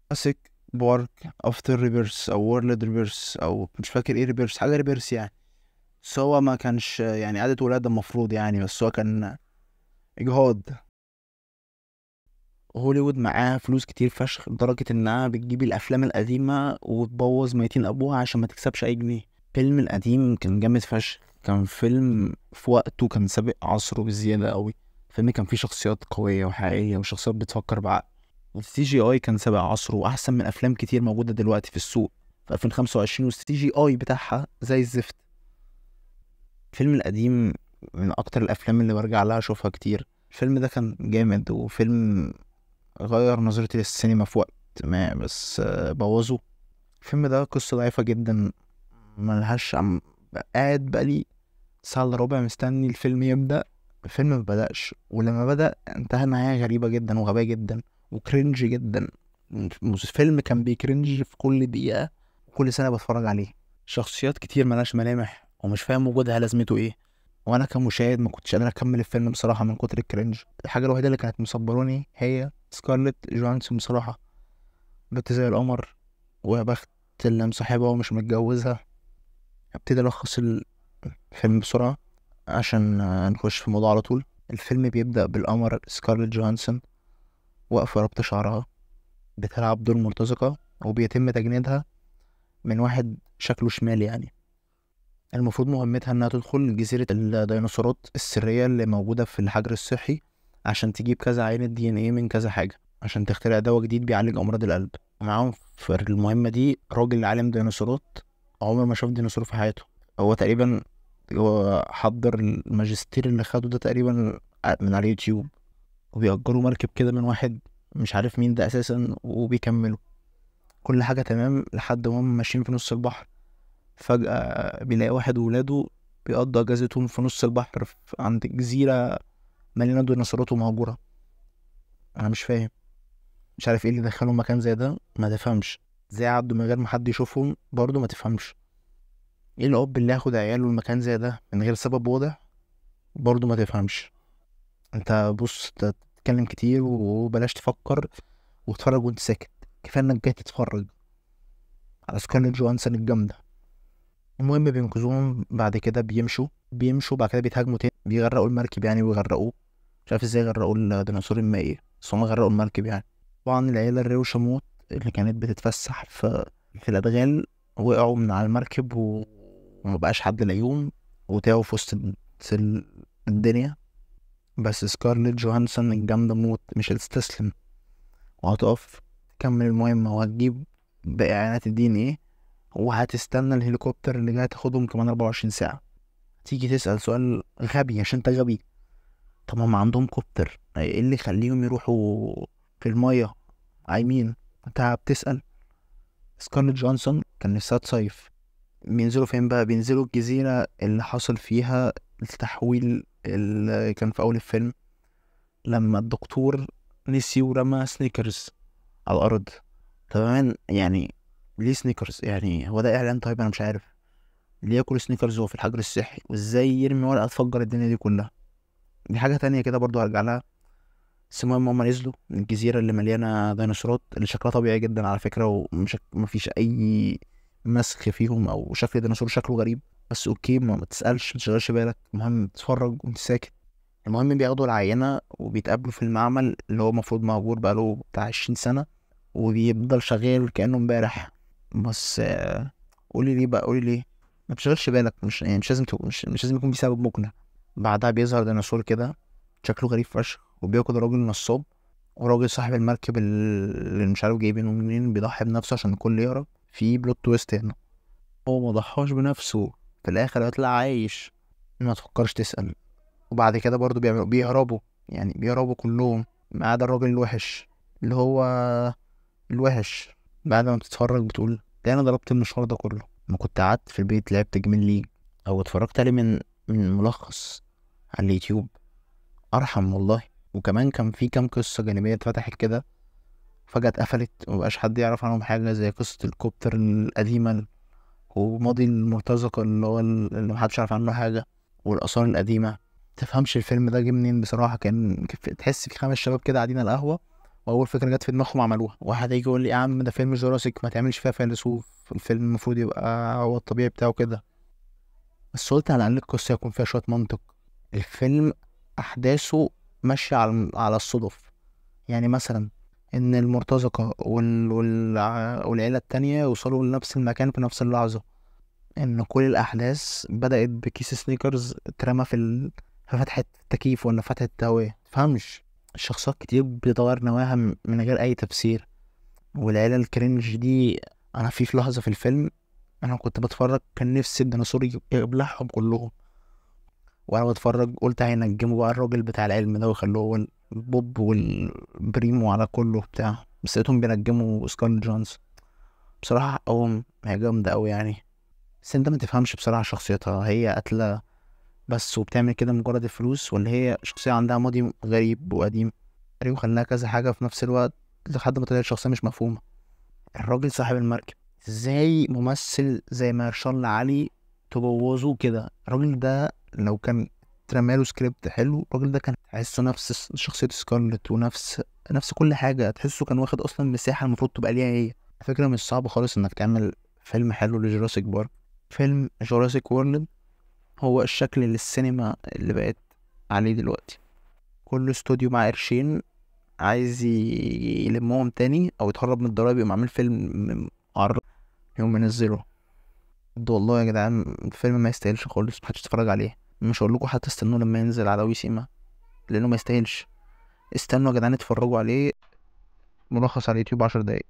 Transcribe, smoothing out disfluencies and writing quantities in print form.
Jurassic Park After Rebirth او World Rebirth او مش فاكر ايه Rebirth، حاجة Rebirth يعني. بس هو ما كانش يعني عادة ولادة المفروض يعني، بس هو كان اجهاض. هوليوود معاها فلوس كتير فشخ لدرجة انها بتجيب الافلام القديمة وتبوظ ميتين ابوها عشان ما تكسبش اي جنيه. الفيلم القديم كان جامد فشخ، كان فيلم في وقته، كان سابق عصره بزيادة قوي. الفيلم كان فيه شخصيات قوية وحقيقية وشخصيات بتفكر بعقل. وال CGI كان سابق عصره واحسن من افلام كتير موجودة دلوقتي في السوق في 2025، وال CGI بتاعها زي الزفت. الفيلم القديم من اكتر الافلام اللي برجع لها اشوفها كتير. الفيلم ده كان جامد، وفيلم غير نظرتي للسينما في وقت ما، بس بوظه. الفيلم ده قصة ضعيفة جدا، ملهاش عم. قاعد بقالي ساعة الا ربع مستني الفيلم يبدأ، الفيلم ما بدأش، ولما بدأ انتهى نهاية غريبة جدا وغبية جدا و cringe جدا. الفيلم كان بي cringe في كل دقيقة وكل سنة بتفرج عليه. شخصيات كتير ملهاش ملامح ومش فاهم وجودها لازمته ايه، وانا كمشاهد ما كنتش قادر اكمل الفيلم بصراحة من كتر ال cringe. الحاجة الوحيدة اللي كانت مصبراني هي سكارليت جوهانسون بصراحة، بنت زي القمر، ويا بخت اللي مصاحبها ومش متجوزها. ابتدي الخص الفيلم بسرعة عشان نخش في الموضوع على طول. الفيلم بيبدأ بالقمر سكارليت جوهانسون واقفة رابطة شعرها، بتلعب دور مرتزقة، وبيتم تجنيدها من واحد شكله شمال يعني. المفروض مهمتها انها تدخل جزيرة الديناصورات السرية اللي موجودة في الحجر الصحي عشان تجيب كذا عينة DNA من كذا حاجة عشان تخترع دواء جديد بيعالج امراض القلب. معاهم في المهمة دي راجل عالم ديناصورات عمره ما شاف ديناصور في حياته. هو تقريبا هو حضر الماجستير اللي خده ده تقريبا من على اليوتيوب، وبيأجروا مركب كده من واحد مش عارف مين ده اساسا، وبيكملوا كل حاجة تمام لحد ما هم ماشيين في نص البحر. فجأة بيلاقي واحد وولاده بيقضوا اجازتهم في نص البحر عند جزيرة مليانة ديناصورات ومهجورة. انا مش فاهم، مش عارف ايه اللي دخلهم مكان زي ده، ما تفهمش ازاي عدوا من غير ما حد يشوفهم، برضه ما تفهمش ايه الاب اللي ياخد عياله المكان زي ده من غير سبب واضح، برضه ما تفهمش. انت بص تتكلم كتير وبلاش تفكر، وتتفرج وانت ساكت، كفاية انك جاي تتفرج على سكارليت جوهانسون الجامدة. المهم بينقذوهم، بعد كده بيمشوا بعد كده بيتهاجموا تاني، بيغرقوا المركب يعني ويغرقوه، مش عارف ازاي غرقوا الديناصور المائي، بس هم غرقوا المركب يعني. طبعا العيلة الروشه موت اللي كانت بتتفسح في الادغال وقعوا من على المركب ومبقاش حد لاقيهم، وتاهوا في وسط الدنيا. بس سكارليت جوهانسون الجامدة موت مش هتستسلم، وهتقف تكمل المهمة، وهتجيب باقي عينات ال DNA، وهتستنى الهليكوبتر اللي جاي تاخدهم كمان 24 ساعة. تيجي تسأل سؤال غبي عشان انت غبي، طب هم عندهم كوبتر، ايه اللي يخليهم يروحوا في المية عايمين؟ انت بتسأل. سكارليت جوهانسون كان نفسها تصيف. بينزلوا فين بقى؟ بينزلوا الجزيرة اللي حصل فيها التحويل اللي كان في أول الفيلم، لما الدكتور نسي ورمى سنيكرز على الأرض. تمام يعني ليه سنيكرز؟ يعني هو ده إعلان؟ طيب أنا مش عارف ليه ياكل سنيكرز وهو في الحجر الصحي، وإزاي يرمي ورقة تفجر الدنيا دي كلها؟ دي حاجة تانية كده برضو هرجع لها. بس المهم هما نزلوا من الجزيرة اللي مليانة ديناصورات اللي شكلها طبيعي جدا على فكرة، ومفيش أي مسخ فيهم أو شكل ديناصور شكله غريب، بس okay ما تسألش، ما تشغلش بالك، المهم تتفرج وانت ساكت. المهم بياخدوا العينة وبيتقابلوا في المعمل اللي هو المفروض مهجور بقاله بتاع 20 سنة، وبيفضل شغال كأنه امبارح. بس قولي ليه بقى، قولي ليه ما تشغلش بالك، مش يعني مش لازم مش لازم يكون في سبب مقنع. بعدها بيظهر ديناصور كده شكله غريب فشخ، وبياكل راجل نصاب، وراجل صاحب المركب اللي مش عارف جايبينه منين بيضحي بنفسه عشان الكل يهرب. في plot twist هنا، هو ما ضحاش بنفسه، في الاخر هيطلع عايش. ما تفكرش تسأل. وبعد كده برضو بيهربوا، يعني بيهربوا كلهم ما عدا الراجل الوحش اللي هو الوحش. بعد ما بتتفرج بتقول ده انا ضربت المشوار ده كله، ما كنت قعدت في البيت لعبت جيمين ليج او اتفرجت عليه من ملخص على اليوتيوب، ارحم والله. وكمان كان في كام قصة جانبية اتفتحت كده فجأة اتقفلت ومبقاش حد يعرف عنهم حاجة، زي قصة الكوبتر القديمة وماضي المرتزقة اللي هو اللي محدش عارف عنه حاجة، والآثار القديمة. تفهمش الفيلم ده جه منين بصراحة. كان تحس في 5 شباب كده قاعدين على القهوة واول فكرة جت في دماغهم عملوها. واحد هيجي يقول لي يا عم ده فيلم Jurassic، ما تعملش فيها فيلسوف، الفيلم المفروض يبقى هو الطبيعي بتاعه كده. بس قلت على الاقل القصة يكون فيها شوية منطق. الفيلم احداثه ماشية على الصدف، يعني مثلا ان المرتزقة والعيلة التانية يوصلوا لنفس المكان في نفس اللحظة، ان كل الاحداث بدات بكيس سنيكرز اترمى في فتحه التكييف ولا فتحه التهويه، متفهمش. الشخصيات كتير بتتغير نواها من غير اي تفسير. والعيلة ال cringe دي، انا في لحظة في الفيلم انا كنت بتفرج كان نفسي الديناصور يبلعهم كلهم، وانا بتفرج قلت هينجموا بقى الراجل بتاع العلم ده ويخلوه هو البوب والبريمو على كله بتاع، بس لقيتهم بينجموا سكارلت جونز. بصراحة حقهم، هي جامدة أوي يعني، بس انت ما تفهمش بصراحة شخصيتها، هي قاتلة بس وبتعمل كده مجرد الفلوس، ولا هي شخصية عندها ماضي غريب وقديم وخلاها كذا حاجة في نفس الوقت لحد ما طلعت شخصية مش مفهومة. الراجل صاحب المركب، ازاي ممثل زي مارشال علي تبوظوه كده؟ الراجل ده لو كان اترماله سكريبت حلو، الراجل ده كان تحسه نفس شخصية سكارلت ونفس نفس كل حاجة، تحسه كان واخد أصلا مساحة المفروض تبقى ليها هي. الفكرة مش صعبة خالص إنك تعمل فيلم حلو ل Jurassic Park. فيلم Jurassic World هو الشكل للسينما اللي بقت عليه دلوقتي. كل استوديو مع قرشين عايز يلمهم تاني أو يتهرب من الضرايب يقوم عامل فيلم عرض يقوم منزله. والله يا جدعان الفيلم ما يستاهلش خالص، محدش يتفرج عليه. مش هقول لكم حتى استنوا لما ينزل على ويسيما لانه ما يستاهلش. استنوا يا جدعان اتفرجوا عليه ملخص على اليوتيوب 10 دقايق.